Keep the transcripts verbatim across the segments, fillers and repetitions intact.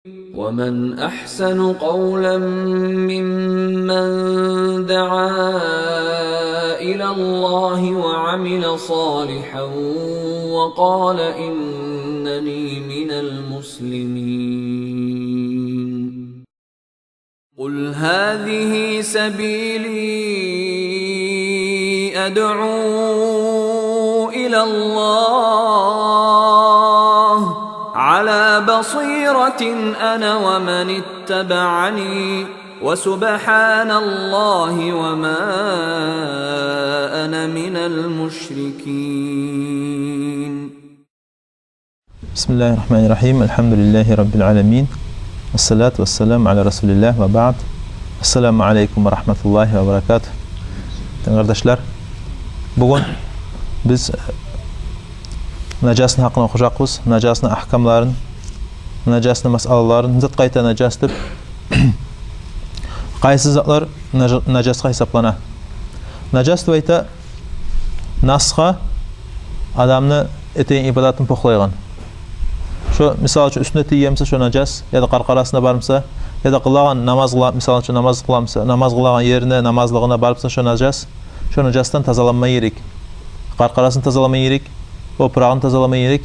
ومن أحسن قولا ممن دعا إلى الله وعمل صالحا وقال إنني من المسلمين. قل هذه سبيلي أدعو إلى الله على بصيرة أنا ومن اتبعني وسبحان الله وما أنا من المشركين. بسم الله الرحمن الرحيم. الحمد لله رب العالمين. والصلاة والسلام على رسول الله وبعد. السلام عليكم ورحمة الله وبركاته. Дин къардашлар, бугюн биз нажасны гьакъында охужакъбыз, нажасны агькамларын, нажасны масъалаларын, затгъа айта нажас деп, къайсы затлар нажа-, нажасгъа гьисаплана. Нажас деп айта насгъа адамны этеген ибадатын похлайгъан. Шо, мисал учун, уьстюне тийгенмиса, шо нажас, яда къаркъарасына бармиса, яда къылагъан намаз къыла-, мисал учун, намаз къыламиса, намаз къылагъан ерине, намазлыгъына бармиса, шо нажас, шо нажасдан тазаланма герек. Къаркъарасын тазалама герек, опурагъын тазалама герек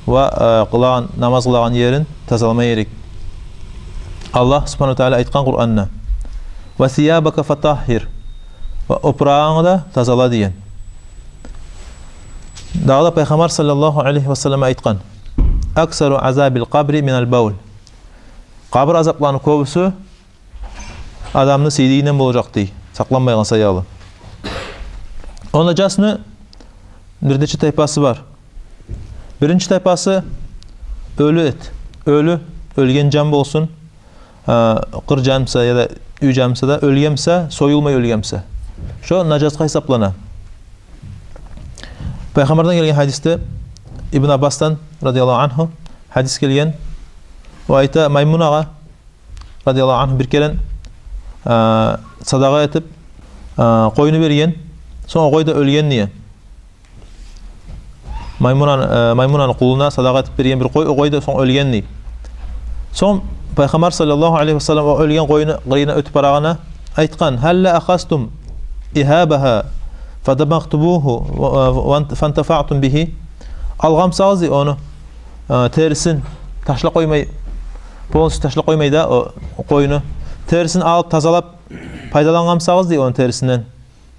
ва, э, къылагъан, намаз къылагъан ерин тазалама герек. Аллагь субгьанагьу ва тааля айтгъан Къуранда: «Ва сиябака фатагьгьир», ва опурагъынгны да тазала деген. Дагъы да Пайхаммар саллаллагьу алайгьи ва саллам айтгъан: «Аксару азабил къабри минал бавл». Къабур азапланы кёбюсю адамны сийдигинден болажакъ дей, сакъланмайгъан саялы. О нажасны бир нече тайпасы бар. Биринчи тайпасы — оьлю эт. Оьлю, оьлген жан болсун, а, къыр жанмиса яда уьй жанмиса да, оьлгенмиса, союлмай оьлгенмиса, шо нажасгъа гьисаплана. Пайхаммардан гелген гьадисде, Ибн Аббасдан, радияллагьу ангьу, гьадис гелген. О айта, Маймунагъа, радияллагьу ангьу, бир керен, а, садагъа этип, а, къойну берген, сонг о къой да оьлген дей. Маймунаны, э, Маймунаны къулуна садагъа этип берген бир къой, о къой да сонг оьлген дей. Сонг Пайхаммар саллаллагьу алайгьи ва саллам о оьлген къойну къырыйына оьтюп барагъанда айтгъан: «Гьалла ахазтум игьабагьа фадамагътумугьу ва, ва, ва фантафаътум бигьи?» Алгъанмысагъыз дей ону, э, терисин ташлап къоймай, полностью ташлап къоймай да о къойну, терисин алып тазалап пайдалангъанмысагъыз дей ону терисинден.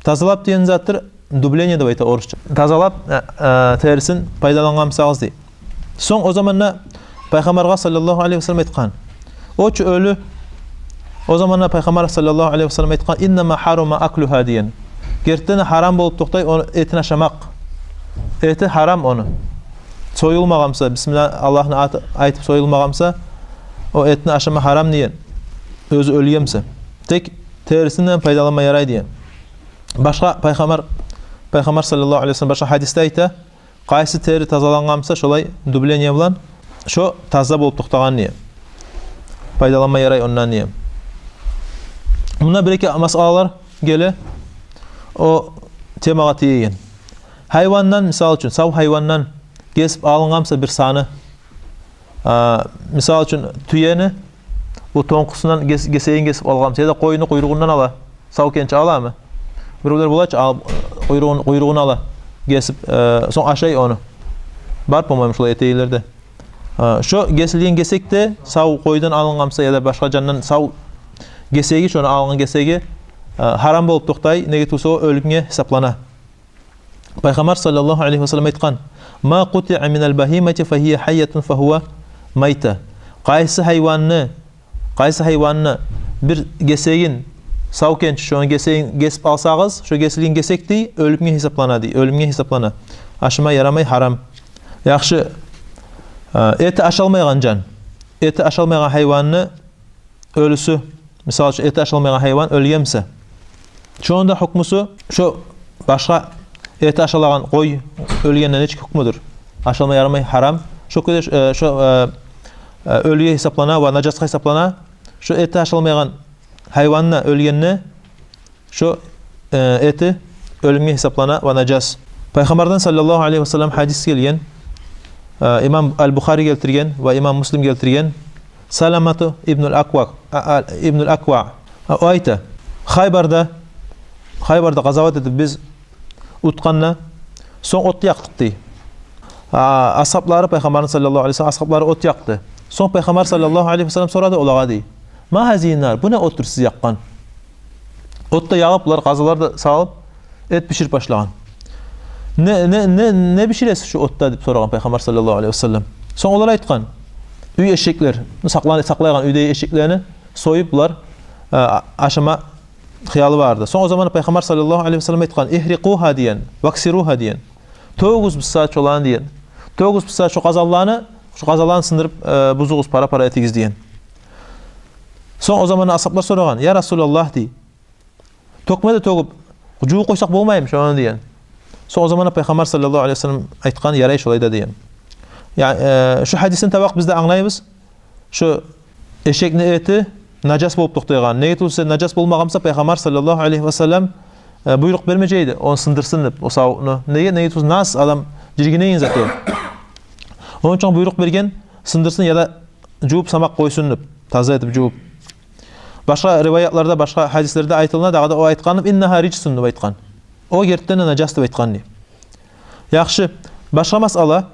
Тазалап деген затдыр, дубление деп айта орусча. Тазалап, э, э, терисин пайдалангъанмысагъыз дей. Сонг о заманда Пайхаммаргъа саллаллагьу алайгьи ва саллам айтгъан: «О чу оьлю». О заманда Пайхаммар саллаллагьу алайгьи ва саллам айтгъан: «Иннама гьарума аклугьа», — деген. Гертиден де гьарам болуп токътай ону этин ашамакъ. Эти гьарам ону. Союлмагъанмыса, бисмилла, Аллагьны аты айтып союлмагъанмыса, о этин ашама гьарам деген. Оьзю оьлгенмиса. Тек терисинден пайдаланма ярай деген. Башгъа Пайхаммар, Пайхаммар саллаллагьу алайгьи ва саллам башгъа гьадисде айта, къайсы тери тазалангъанмыса шолай дубление булан, шо таза болуп токътагъан дей. Пайдаланма ярай ондан дей. Мунда бир-эки масъалалар геле о темагъа тиеген. Гьайвандан, мисал учун, сав гьайвандан гесип алынгъанмыса бир саны, а, мисал учун, тюени бу тонкъусундан гес-, гесегин гесип алгъанмыса, яда къойну къуйругъундан ала, сав кенчи аламы? Биревлер бола чы, ал-, къуйругъун, къуйругъун ала, гесип, э, сонг ашай ону. Бар, по-моему, шолай этегенлер де. Э, шо гесилген гесек де сав къойдан алынгъанмыса яда башгъа жандан сав гесеги, шону алгъан гесеги, э, гьарам болуп токътай, неге тюгюл буса о оьлюмге гьисаплана. Пайхаммар саллаллагьу алайгьи ва саллам айтгъан: «Ма къутиа минал багьимати фагьия гьайятун фагьува майта». Къайсы гьайванны, къайсы гьайванны бир гесегин, сав кенчи, шону гесегин гесип алсагъыз, шо гесилген гесек дей, оьлюмге гьисаплана дей, оьлюмге гьисаплана. Ашама ярамай, гьарам. Яхшы, э, эти ашалмайгъан жан, эти ашалмайгъан гьайванны оьлюсю, мисал учун, эти ашалмайгъан гьайван оьлгенмиса, шону да гьукмусу шо башгъа эти ашалагъан къой оьлгенде нечик гьукмудур? Ашалма ярамай, гьарам. Шо кюйде, э, шо, э, э, оьлюге гьисаплана ва нажасгъа гьисаплана. Шо эти ашалмайгъан гьайван да оьлгенде, шо, э, эти оьлюмге гьисаплана ва нажас. Пайхаммардан саллаллагьу алайгьи ва саллам гьадис гелген, э, имам Аль-Бухари гелтирген ва имам Муслим гелтирген. Саламату ибнул Аква, а, а, ибнул Аква, а, о айта: Хайбарда, Хайбарда къазават этип биз утгъанда, сонг отну якъдыкъ, дей. А, асгьаблары, Пайхаммарны саллаллагьу алайгьи ва саллам асгьаблары от якъды. Сонг Пайхаммар саллаллагьу алайгьи ва саллам сорады олагъа, дей: «Ма гьазигьи нар, бу не отдур сиз якъгъан?» От да ягъып, булар къазалар да салып, эт биширип башлагъан. «Не, не, не, не биширесиз шу отда?» – деп сорагъан Пайхаммар саллаллагьу алайгьи ва саллам. Сонг олар айтгъан: «Уьй эшеклер, сакълан-, сакълайгъан уьйдеги эшеклени союп, булар, а, ашама хыялы бар эди». Сонг о заман Пайхаммар саллаллагьу алайгьи ва саллам айтгъан: «Игьрикъугьа», – деген, «ваксиругьа», – деген. «Тёгюгюз бусса шоланы», – деген. «Тёгюгюз бусса шо къазаланы, шо къазаланы сындырып, э, бузугъуз, пара-пара этигиз», – деген. Сонг о заман асгьаблар сорагъан: «Я Расулаллагь, – дей, – тёкме де тёгюп, жувуп къойсакъ болмаймы шону?» – деген. Сонг о заман Пайхаммар саллаллагьу алайгьи ва саллам айтгъан: «Ярай шолай да», – деген. Я, э, шу гьадисден табакъ биз де англайбыз, шу эшекни эти нажас болуп токътайгъан. Неге тюгюл де нажас болмагъан буса, Пайхаммар саллаллагьу алайгьи ва саллам, э, буйрукъ бермежек эди ону сындырсын деп, о савукъну. Неге? Неге тюгюл де нас адам жиргинеген зат о. Ону учун буйрукъ берген, сындырсын яда жувуп самакъ къойсун деп, таза этип жувуп. Башгъа риваятларда, башгъа гьадислерде айтылына, дагъы да о айтгъан: «Иннагьа рижсун», – деп айтгъан. О гертиден де нажас деп айтгъан, дей. Яхшы, башгъа масъала.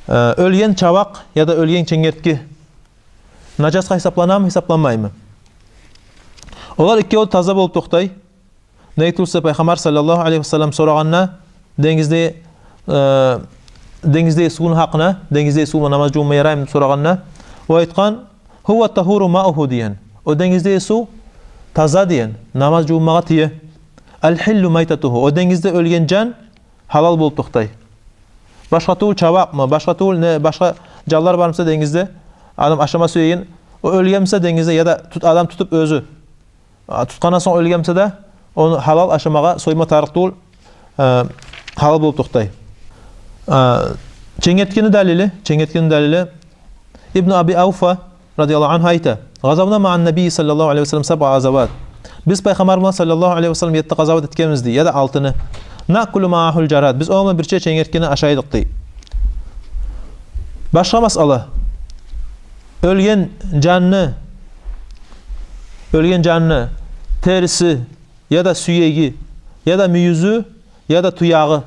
Э, оьлген чабакъ яда оьлген ченгертги нажасгъа гьисапланамы, гьисапланмаймы? Олар экеви таза болуп токътай. Неге тюгюл де Пайхаммар саллаллагьу алайгьи ва саллам сорагъанда, денгизде, э, денгиздеги сувну гьакъына, денгиздеги сув булан намаз жувма яраймы деп сорагъанда, о айтгъан: «Гьува тагьуру маугьу», – деген. О денгиздеги сув таза, деген, намаз жувмагъа тие. «Ал-гьиллу майтатугьу», о денгизде оьлген жан гьалал болуп токътай. Башгъа тюгюл чабакъмы, башгъа тюгюл не, башгъа жанлар бар буса денгизде, адам ашама сюеген, о оьлген буса денгизде, яда тут-, адам тутуп оьзю, а, тутгъандан сонг оьлген буса да, ону гьалал ашамагъа, сойма тарыкъ тюгюл, э, гьалал болуп токътай. Э, ченгерткини далили, ченгерткини далили, Ибну Аби Авфа радияллагьу ангьу айта: «Гъазавна маан-набий саллаллагьу алайгьи ва саллам сабъа гъазават». Биз Пайхаммар булан саллаллагьу алайгьи ва саллам етти къазават этгенбиз, дей, яда алтыны. «Накулу маагьул жарад». Биз ону булан бирче ченгерткини ашай эдик, дей. Башгъа масъала. Оьлген жанны, оьлген жанны териси, яда сюеги, яда мюйюзю, яда туягъы.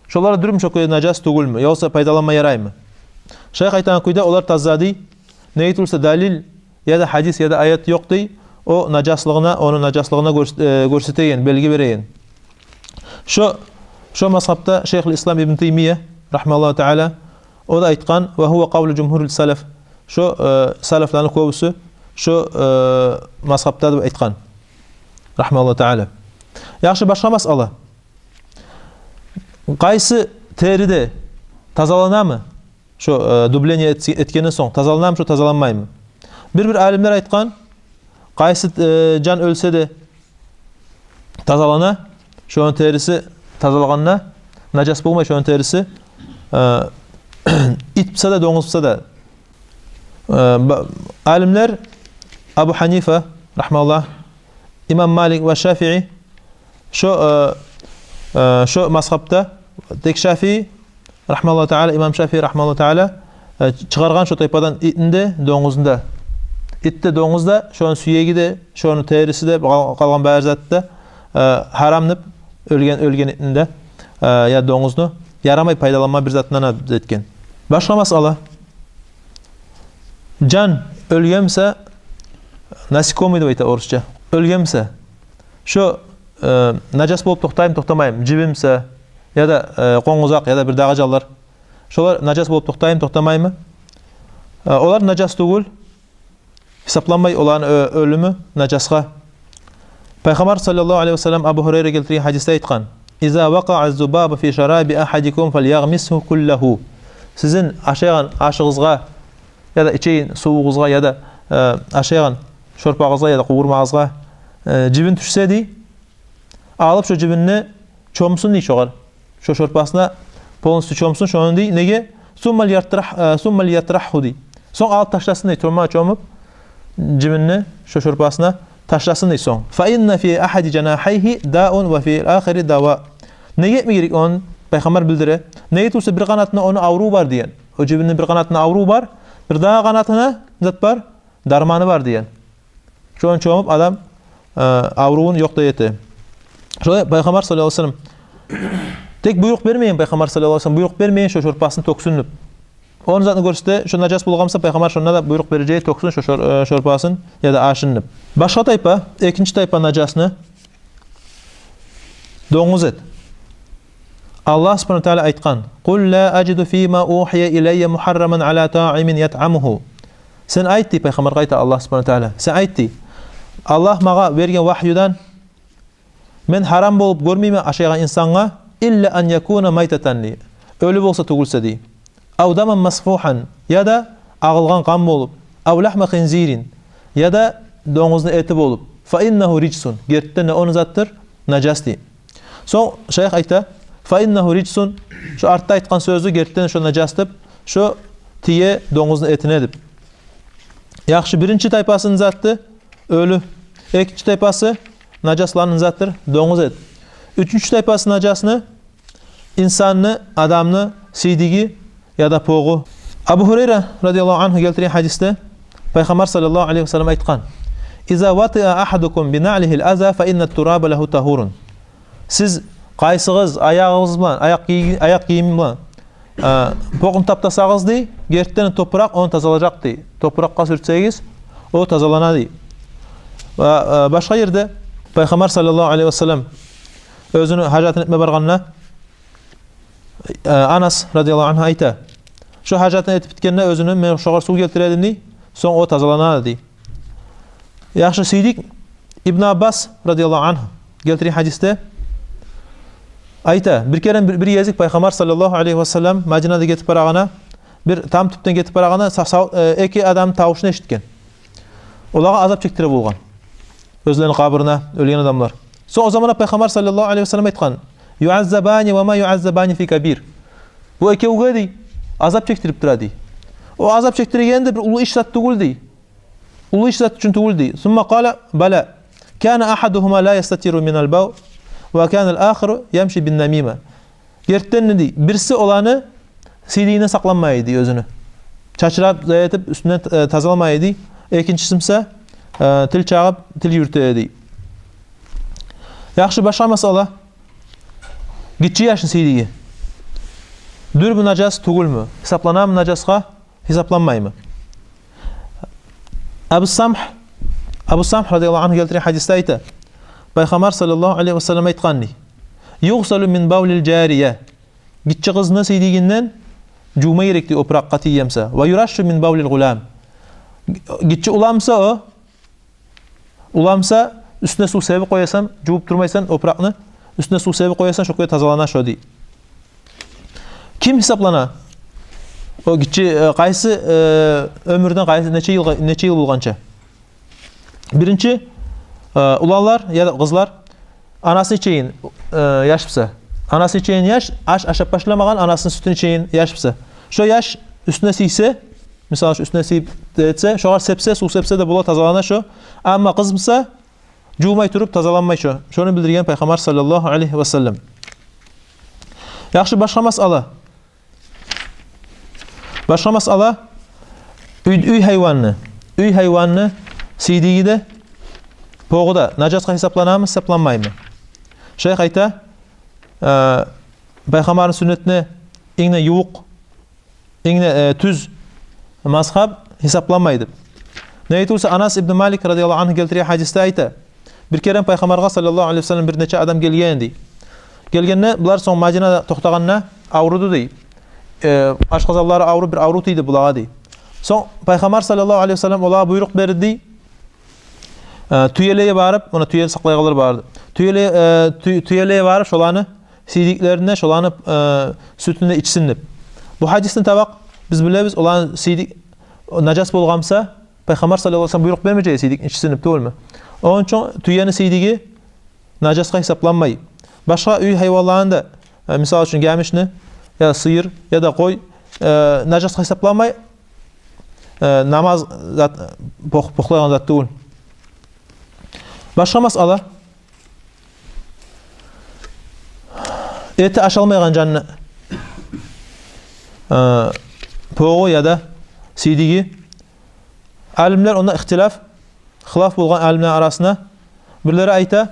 Шолар дюрмю шо кюйде нажас тюгюлмю, ёгъесе пайдаланма яраймы? Шайх айтагъан кюйде, олар таза, дей. Неге тюгюл де далил, яда гьадис, яда аят ёкъ, дей, о нажаслыгъына, ону нажаслыгъына гёрс-, э, гёрсетеген, белги береген. Шо, шо мазгьабда Шайхул Ислам Ибн Таймия, рагьмагьуллагьу таала, о да айтгъан: «Ва гьува къавлу жумгьурил салаф». Шо, э, салафланы кёбюсю шо, э, мазгьабда деп айтгъан, рагьмагьуллагьу таала. Яхшы, башгъа масъала. Къайсы тери де тазаланамы? Шо, э, дубление эт-, этгенден сонг тазаланамы, шо тазаланмаймы? Бир-бир алимлер айтгъан, къайсы, э, жан оьлсе де тазалана, шону териси тазалагъанда нажас болмай, шону териси, э, ит буса да, донгуз буса да. Э, ба-, алимлер Абу Гьанифа, рагьмагьуллагь, имам Малик ва Шафии, шо, э, э, шо мазгьабда, тек Шафии, рагьмагьуллагьу таала, имам Шафии, рагьмагьуллагьу таала, э, чыгъаргъан шо тайпадан итни де, донгузну да. Ит де, донгуз да, шону сюеги де, шону териси де, къал-, къалгъан бары зат да, э, гьарам деп, оьлген, оьлген итни де, э, я донгузну, ярамай пайдаланма бир затындан да этген. Башгъа масъала. Жан оьлген буса, насекомый деп айта орусча, оьлген буса, шо, э, нажас болуп токътаймы, токътамаймы? Жибин буса, яда, э, къонгузакъ, яда бир дагъы жанлар. Шолар нажас болуп токътаймы, токътамаймы? Э, олар нажас тюгюл. Гьисапланмай оланы оь-, оьлюмю нажасгъа. Пайхаммар саллаллагьу алайгьи ва саллам Абу Гьурайра гелтирген гьадисде айтгъан: «Иза вакъаа зубабу фи шараби ахадикум фальягъмисгьу куллагьу». Сизин ашайгъан ашыгъызгъа, яда ичеген сувугъузгъа, яда, э, ашайгъан шорпагъызгъа, яда къувурмагъызгъа, э, жибин тюшсе, дей, алып шо жибинни чомсун, дей, шогъар. Шо шорпасына полностью чомсун шону, дей. Неге? «Сумма лиятрах-, э, сумма лиятрахгьу», дей. Сонг алып ташласын, дей, чомма-, чомуп, жибинни шо шорпасына ташласын, дей, сонг. «Фа инна фи ахади жанахайгьи даун ва фил ахари дава». Неге этме герек ону, Пайхаммар билдире. Неге тюгюл де бир къанатында ону аврув бар, деген. О жибинни бир къанатында аврув бар. Бирдагъы къанатына зат бар, дарманы бар деген. Шону чомуп адам, э, аврувун ёкъ да эте. Шолай Пайхаммар саллаллагьу алайгьи ва саллам тек буйрукъ бермеген, Пайхаммар саллаллагьу алайгьи ва саллам буйрукъ бермеген шо шорпасын тёксюн деп. Ону затын гёрсете, шо нажас болгъан буса, Пайхаммар шонда да буйрукъ бережек тёксюн шо шор-, э, шорпасын яда ашын деп. Башгъа тайпа, экинчи тайпа нажасны донгуз эт. Аллагь субгьанагьу ва тааля айтгъан: «Къул ла ажиду фима ухия илайя мухарраман аля таимин ятъамугьу». Сен айт дей, Пайхаммаргъа айта Аллагь субгьанагьу ва тааля. Сен айт дей: «Аллагь магъа берген вагьюдан мен гьарам болуп гёрмеймен ашайгъан инсангъа, илла ан якуна майтатан», дей. Оьлю болса тюгюлсе дей. «Ав даман масфугьан», яда агъылгъан къан болуп, «ав лагьма хинзирин», яда донгузну эти болуп, «фа иннагьу риджсун», гертиден де ону затдыр, нажас дей. Сонг шайых айта: «Фа иннагьу риджсун», шо артда айтгъан сёзю гертиден де шо нажас деп, шо тие донгузну этине деп. Яхшы, биринчи тайпасыны затды, оьлю. Экинчи тайпасы нажасланы затдыр, донгуз эт. Уьчюнчю тайпасы нажасны инсанны, адамны сийдиги яда погъу. Абу Гьурайра радияллагьу ангьу гелтирген гьадисде Пайхаммар саллаллагьу алайгьи ва саллам айтгъан: «Иза ватиа ахадукум би наълигьил аза фа инна тураба лагьу тагьурун». Сиз къайсыгъыз аягъыгъыз булан, аякъ гий-, аякъ гийими булан, э, погъну таптасагъыз дей, гертиден топуракъ ону тазалажакъ дей. Топуракъгъа сюртсегиз, о тазалана дей. Ва, э, башгъа ерде Пайхаммар саллаллагьу алайгьи ва саллам оьзюню гьажатын этме баргъанда, э, Анас радияллагьу ангьу айта: «Шо гьажатын этип битгенде оьзюню, мен шогъар сув гелтире эдим дей, сонг о тазалана дей». Яхшы, сийдик Ибн Аббас радияллагьу ангьу гелтирген гьадисде айта: бир керен бир, бир гезик Пайхаммар саллаллагьу алайгьи ва саллам Мадинада гетип барагъанда, бир там тюпден гетип барагъанда са-, сав-, э, эки адамны тавушун эшитген. Олагъа азап чекдире болгъан. Оьзлени къабурунда оьлген адамлар. Сонг о заманда Пайхаммар саллаллагьу алайгьи ва саллам айтгъан: «Юаззабани ва ма юаззабани фи кабир». Бу экевге дей, азап чекдирип тура дей. О азап чекдирегени де бир уллу иш зат тюгюл дей. Уллу иш зат учун тюгюл дей. Сумма къала: «Бала. Кана ахадугьума ла ястатиру минал бавл, ва канал ахару ямши бин намима». Гертиден де дей, бириси оланы сийдигинден сакъланмай эди оьзюню. Чачырап, зая этип, уьстюнден, э, тазаламай эди. Экинчиси буса, э, тил чагъып, тил юрюте эди. Яхшы, башгъа масъала. Гиччи яшны сийдиги. Дюр бу нажас тюгюлмю? Гьисапланамы нажасгъа? Гьисапланмаймы? Абу Самгь, Абу Самгь радияллагьу ангьу гелтирген гьадисде айта: Пайхаммар саллаллагьу алайгьи ва саллам айтгъан дей: «Югъсалу мин бавлил жария». Гиччи къызны сийдигинден жувма герек дей, опуракъгъа тийген буса. «Ва юрашшу мин бавлил гъулам». Гиччи улан буса о, улан буса, уьстюне сув себип къоясан, жувуп турмайсан опуракъны, уьстюне сув себип къоясан, шо кюйде тазалана шо дей. Ким гьисаплана? О гиччи, э, къайсы, э, оьмюрден къайсы, нече йылгъа, нече йыл болгъанча? Биринчи, э, уланлар яда къызлар анасыны ичейин, э, яш буса. Анасыны ичейин яш, аш ашап башламагъан, анасыны сютюн ичейин яш буса. Шо яш уьстюне сийсе, мисал учун, уьстюне сийип де этсе, шогъар сепсе, сув сепсе де бола, тазалана шо. Амма къыз буса, жувмай туруп тазаланмай шо. Шону билдирген Пайхаммар саллаллагьу алайгьи ва саллам. Яхшы, башгъа масъала. Башгъа масъала. Уьй, уьй гьайванны, уьй гьайванны сийдиги де, погъу да нажасгъа гьисапланамы, гьисапланмаймы? Шайх айта, э, Пайхаммарны сюннетине инг де ювукъ, инг де, э, тюз мазгьаб, гьисапланмай деп. Неге тюгюл буса, Анас ибн Малик радияллагьу ангьу гелтирген гьадисде айта: бир керен Пайхаммаргъа саллаллагьу алайгьи ва саллам бир нече адам гелген дей. Гелгенде булар сонг Мадинада токътагъанда авруду дей. Э, ашкъазанлары авруп, бир аврув тийди булагъа дей. Сонг Пайхаммар саллаллагьу алайгьи ва саллам олагъа буйрукъ берди дей. Э, тюелеге барып, муна тюени сакълайгъанлар барды. Тюеле-, э, тю-, тюелеге барып, шоланы сийдиклерин де, шоланы, э, сютюн де ичсин деп. Бу гьадисден таба биз билебиз, оланы сийдик, нажас болгъан буса, Пайхаммар саллаллагьу алайгьи ва саллам буйрукъ бермежек сийдик ичсин деп, тюгюлмю? Ону учун тюени сийдиги нажасгъа гьисапланмай. Башгъа уьй гьайванланы да, э, мисал учун, гамишни, я сыйыр, яда къой, э, нажасгъа гьисапланмай, э, намаз зат, пох-, похлайгъан зат тюгюл. Башгъа масъала. Эти ашалмайгъан жанны, э, погъу яда сийдиги. Алимлер онда ихтилаф, хилаф болгъан алимлер арасында. Бирлери айта,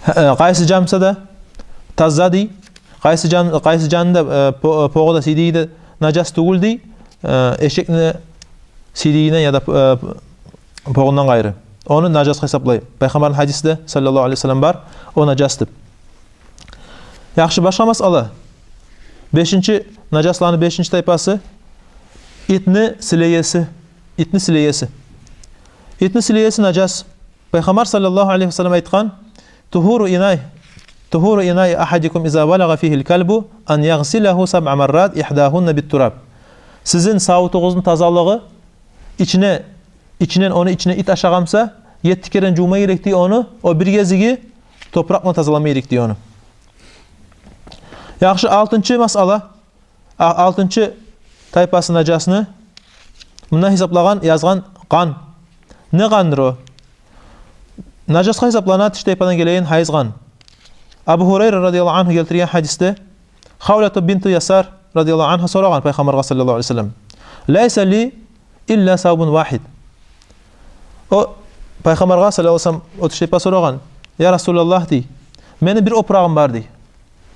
э, къайсы жан буса да таза дей, къайсы жан, къайсы жанны да, э, по-, э, погъу да, сийдиги де нажас тюгюл дей, э, эшекни сийдигинден яда, э, погъундан къайры. Ону нажас гьисаплай. Пайхаммарны гьадиси де, саллаллагьу алайгьи ва саллам, бар, о нажас деп. Яхшы, башгъа масъала. Бешинчи, нажасланы бешинчи тайпасы — итни силееси. Итни силееси. Итни силееси нажас. Пайхаммар, саллаллагьу алайгьи ва саллам, айтгъан: «Тугьуру инай, тугьуру инай ахадикум иза валагъа фигьил калбу ан ягъсилагьу сабъа маррат, игьдагьунна бит-тураб». Сизин савутугъузну тазалыгъы ичине, ичинен, ону ичине ит ашагъан буса, етти керен жувма герек дей ону, о бир гезиги топуракъ булан тазалама герек дей ону. Яхшы, алтынчы масъала, а-, алтынчы тайпасы нажасны мунда гьисаплагъан, язгъан къан. Не къандыр о? Нажасгъа гьисаплана тиш тайпадан гелеген гьайыз къан. Абу Гьурайра, радияллагьу ангьу, гелтирген гьадисде Хавлату бинту Ясар, радияллагьу ангьа, сорагъан Пайхаммаргъа, саллаллагьу алайгьи ва саллам: «Лайса ли илла савбун вагьид». О Пайхаммаргъа, саллаллагьу алайгьи ва саллам, о тиш тайпа сорагъан: «Я Расулаллагь, — дей, — мени бир опурагъым бар», — дей.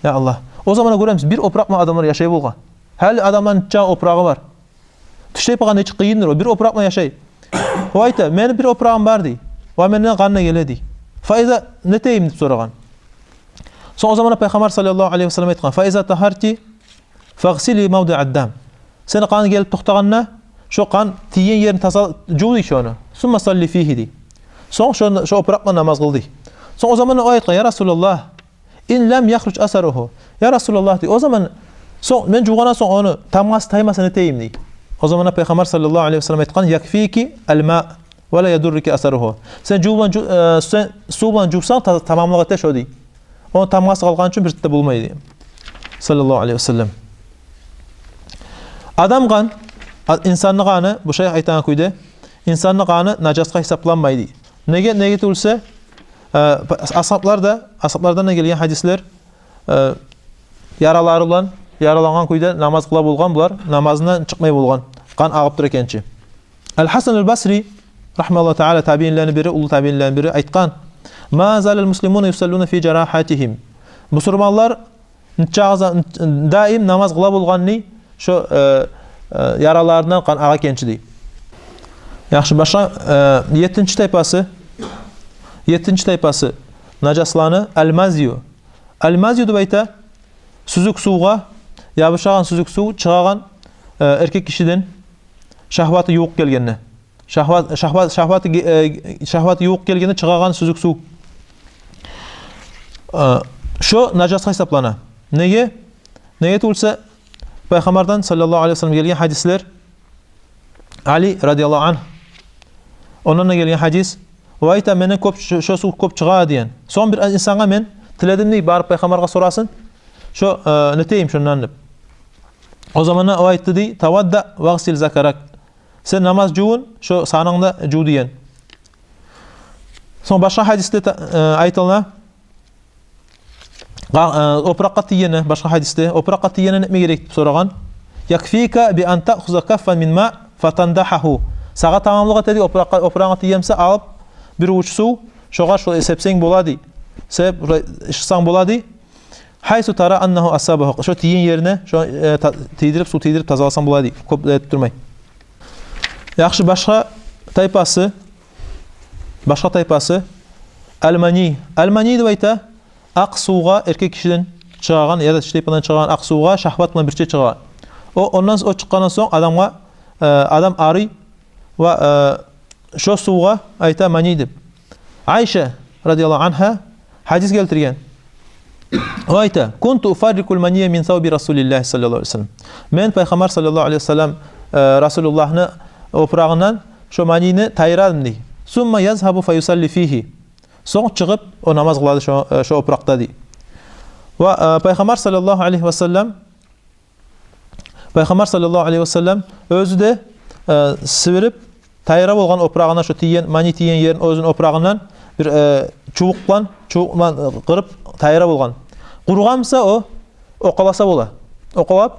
Я Аллагь. О заманда гёребиз, бир опуракъ булан адамлар яшай болгъан. Гьали адамланы нече опурагъы бар. Тиш тайпагъа нечик къыйындыр о, бир опуракъ булан яшай. О айта: «Мени бир опурагъым бар, — дей, — ва менден къан да геле», — дей. «Фаиза, не этейим?» — деп сорагъан. Сонг о заманда Пайхаммар, саллаллагьу алайгьи ва саллам, айтгъан: «Фаиза тагьарти, фагъсили мавдиъад-дам». Сени къан гелип токътагъанда, шо къан тийген ерин таза жув, дей, шону. «Сумма салли фигьи», — дей. Сонг шо, шо опуракъ булан намаз къыл, дей. Сонг о заманда о айтгъан: «Я Расулаллагь, ин лам яхруж асаругьу». «Я Расулаллагь, — дей, — о заман сонг, мен жувгъандан сонг ону тамгъасы таймаса, не этейим?» — дей. О заманда Пайхаммар, саллаллагьу алайгьи ва саллам, айтгъан: «Якфики ал-ма, ва ла ядурруки асаругьу». Сен жув булан жу-, э, сен сув булан жувсанг, та-, тамамлыкъ эте шо, дей. Ону тамгъасы къалгъан учун бир зат да болмай, дей, саллаллагьу алайгьи ва саллам. Адам къан, а, инсанны къаны, бу шайх айтагъан кюйде, инсанны къаны нажасгъа гьисапланмай, дей. Неге, неге тюгюлсе, э, асгьаблар да, асгьаблардан да гелген гьадислер, э, яралары булан, яралангъан кюйде намаз къыла болгъан булар, намазындан чыкъмай болгъан, къан агъып тура экенчи. Ал-Гьасан ал-Басри, рагьимагьуллагьу таала, табиинлени бири, уллу табиинлени бири, айтгъан: «Ма залал муслимуна юсаллуна фи жарагьатигьим». Бусурманлар нечакъы за-, даим намаз къыла болгъан, дей, шо, э, э, яраларындан къан агъа экенчи, дей. Яхшы, башгъа, э, еттинчи тайпасы, еттинчи тайпасы нажасланы — ал-мазию. Ал-мазию деп айта сюзюк сувгъа ябушагъан, сюзюк сув чыгъагъан, э, эркек кишиден шагьваты ювукъ гелгенде. Шагьват, шагьват, шагьваты ге-, э, шагьваты ювукъ гелгенде чыгъагъан сюзюк сув. Э, шо нажасгъа гьисаплана. Неге? Неге тюгюлсе, Пайхаммардан, саллаллагьу алайгьи ва саллам, гелген гьадислер, Али, радияллагьу ангь, ондан да гелген гьадис. О айта: «Менден кёп шо, шо сув кёп чыгъа», — деген. Сонг бир инсангъа мен тиледим, дей, барып Пайхаммаргъа сорасын, шо, э, не этейим шондан деп. О заманда о айтды, дей: «Тавадда вагъсил закарак». Сен намаз жувун, шо санынгны да жув, деген. Сонг башгъа гьадисде та-, э, айтылына, къа-, э, опуракъгъа тийгенде, башгъа гьадисде, опуракъгъа тийгенде не этме герек деп сорагъан. «Якфика би ан таъхуза каффан мин ма фатандагьагьу». Сагъа тамамлыкъ этеди, опуракъгъа, опурагъынга тийген буса, алып бир увуч сув, шогъар шо сепсенг бола, дей. Сеп, шо ышыкъсанг бола, дей. «Гьайсу тара аннагьу асабагьу». Шо тийген ерине, шо, э, та-, тийдирип, сув тийдирип тазаласанг бола, дей. Кёп этип турмай. Яхшы, башгъа тайпасы, башгъа тайпасы — ал-мани. Ал-мани деп айта акъ сувгъа, эркек кишиден чыгъагъан яда тиш тайпадан чыгъагъан акъ сувгъа шагьват булан бирче чыгъа. О, ондан о чыкъгъандан сонг адамгъа, э, адам арый ва, э, шо сувгъа айта мани деп. Айша, радияллагьу ангьа, гьадис гелтирген. О айта: «Кунту уфаррикул мания мин савби Расулиллагь, саллаллагьу алайгьи ва саллам». Мен Пайхаммар, саллаллагьу алайгьи ва саллам, э, Расулуллагьны опурагъындан шо манини тайдыра эдим, дей. «Сумма язгьабу фаюсалли фигьи». Сонг чыгъып, о намаз къыла эди шо, э, шо опуракъда, дей. Ва, э, Пайхаммар, саллаллагьу алайгьи ва саллам, Пайхаммар, саллаллагьу алайгьи ва саллам, оьзю де, э, сибирип тайдыра болгъан опурагъындан, шо тийген, мани тийген ерин оьзюню опурагъындан бир, э, чубукъ булан, чубукъ булан, э, къырып тайдыра болгъан. Къуругъан буса, о окъаласа бола. Окъалап,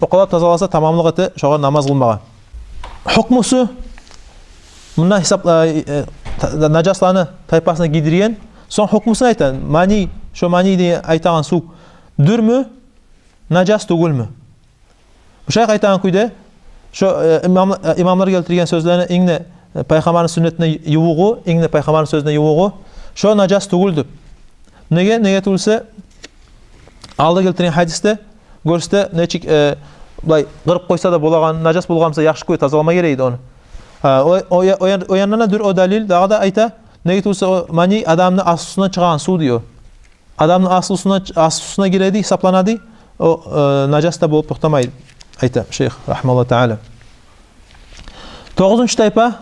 окъалап тазаласа, тамамлыкъ эте шогъар намаз къылмагъа. Гьукмусу, мунда гьисап, э, э, та-, нажасланы тайпасына гийдирген, сонг гьукмусун айта. Мани, шо мани деп айтагъан сув дюрмю, нажас тюгюлмю? Бу шайх айтагъан кюйде, шо, э, имам-, э, имамлар гелтирген сёзлени инг де, э, пайхаммарны сюннетине ювугъу, инг де пайхаммарны сёзюне ювугъу, шо нажас тюгюл деп. Неге, неге тюгюлсе, алда гелтирген гьадисде гёрсете, нечик, э, булай къырып къойса да болагъан, нажас болгъан буса, яхшы кюйде тазалама герек эди ону. Гьа, о, о я-, о ян-, о яндан да дюр о далил, дагъы да айта, неге тюгюлсе, о мани адамны аслусундан чыгъагъан сув дей о. Адамны аслусуна, аслусуна гиреди, гьисапланады, о, э, нажас да болуп токътамайды, айта шайх, рахимагьуллагьу таала. Тогъузунчу тайпа,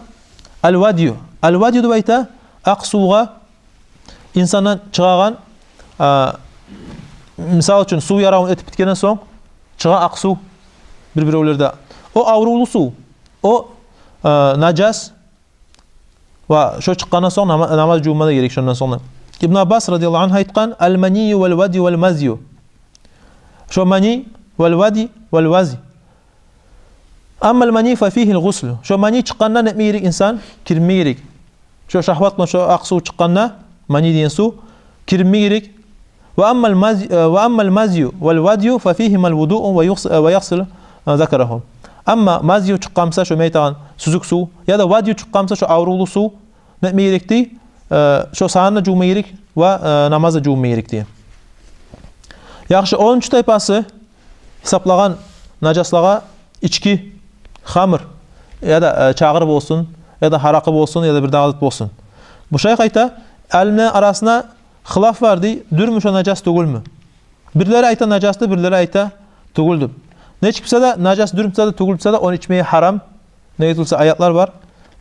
аль-вадью. Аль-вадью деп айта акъ сувгъа инсандан чыгъагъан, а, мисал учун, сув яравун этип битгенден сонг чыгъа акъ сув бир-биревлерде. О аврувлу сув, о, а, нажас, ва шо чыкъгъандан сонг нама-, намаз жувма да герек шондан сонг да. Ибн Аббас радияллагьу ангьу айтгъан: «Аль-манийю валь-вадью валь-мазью». Шо мани, валь-вади, валь-вази. «Амма аль-мани фа фигьи аль-гъуслю». Шо мани чыкъгъанда не этме герек инсан? Киринме герек. Шо шагьват булан шо акъ сув чыкъгъанда, мани деген сув, киринме герек. «Ва амма аль-маз-, э, ва амма аль-мазью валь-вадью фа фигьима аль-вудуъу ва югъс-, э, ва ягъсилю, э, закарагьу». Амма мазью чыкъгъан буса, шо мен айтагъан сюзюк сув, яда вадью чыкъгъан буса, шо аврувлу сув, не этме герек дей? Э, шо санын да жувма герек ва, э, намаз да жувма герек дей. Яхшы, онунчу тайпасы, гьисаплагъан нажаслагъа ички, хамр, яда, э, чагъыр болсун, яда гьаракъы болсун, яда бир дагъы зат болсун. Бу шайх айта, алимлени арасына хилаф бар дей, дюрмю шо, нажас тюгюлмю? Бирлери айта нажасдыр, бирлери айта тюгюлдюр. Нечик буса да, нажас дюр буса да, тюгюл буса да, ону ичмеге гьарам. Неге тюгюлсе, аятлар бар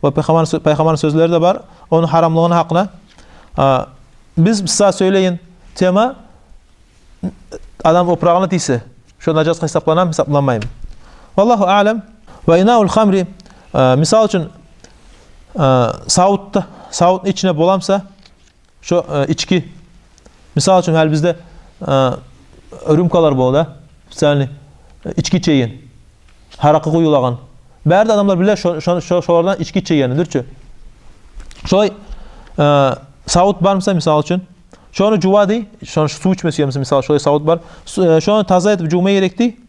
ва пайхаммар сё-, пайхаммарны сёзлери де бар ону гьарамлыгъыны гьакъына. А, биз буса сёйлейген тема адам опурагъына тийсе, шо нажасгъа гьисапланамы, гьисапланмаймы? Валлагьу аълам. «Ва инауль хамри», а, мисал учун, а, савутда, савутну ичине боламса, шо, э, ички. Мисал учун, гьали бизде, э, рюмкалар бола да, специальный, э, ички ичеген, гьаракъы къуюлагъан. Бары да адамлар биле шо-, шо-, шо-, шолардан ички ичегенни, дюр чю. Шолай, э, савут бар буса, мисал учун, шону жува дей, шону, сув ичме сюе буса, мисал, шолай савут бар. Су-, э, шону таза этип жувма герек дей.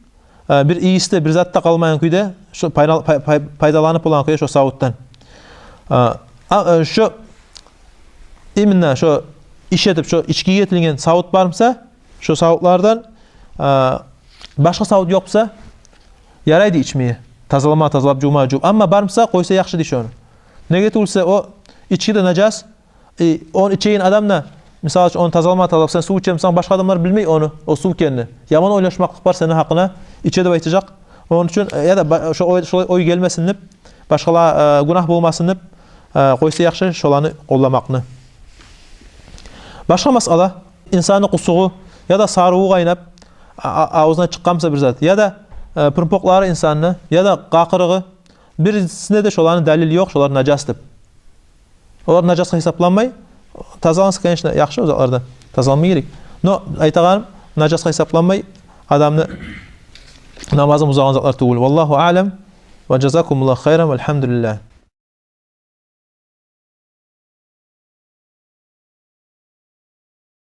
Э, бир ийис де, бир зат да къалмайгъан кюйде, шо пайдал-, пай-, пай-, пайдаланып болагъан кюйде шо савутдан. Э, а, э, шо именно шо иш этип, шо ичкиге этилген савут бар буса, шо савутлардан, э, башгъа савут ёкъ буса, ярайды ичмеге. Тазалама, тазалап, жувма, жув. Амма бар буса, къойса яхшы дей шону. Неге тюгюлсе, о ички де нажас, э, ону ичеген адам да, мисал учун, ону тазалама, тазалап, сен сув иче бусанг, башгъа адамлар билмей ону, о сув экенни. Яман ойлашмакълыкъ бар сени гьакъынга, иче деп айтажакъ. Ону учун, э, яда ба-, шо ой, шолай ой гелмесин деп, башгъалагъа, э, гюнагь болмасын деп, э, къойса яхшы шоланы къолламакъны. Башгъа масъала, инсанны къусугъу яда сарыву къайнап, а-, а-, авзундан чыкъгъан буса бир зат, яда, э, пурпокълары инсанны, яда къакъырыгъы, бирисинде де шоланы далили ёкъ, шолар нажас деп. Олар нажасгъа гьисапланмай, тазаланса, конечно, яхшы, о затлардан тазаланма герек. Но айтагъаным, нажасгъа гьисапланмай, адамны намазын бузагъан затлар тюгюл. Валлагьу аълам, ва жазакумуллагьу хайран, валь гьамдулиллагь.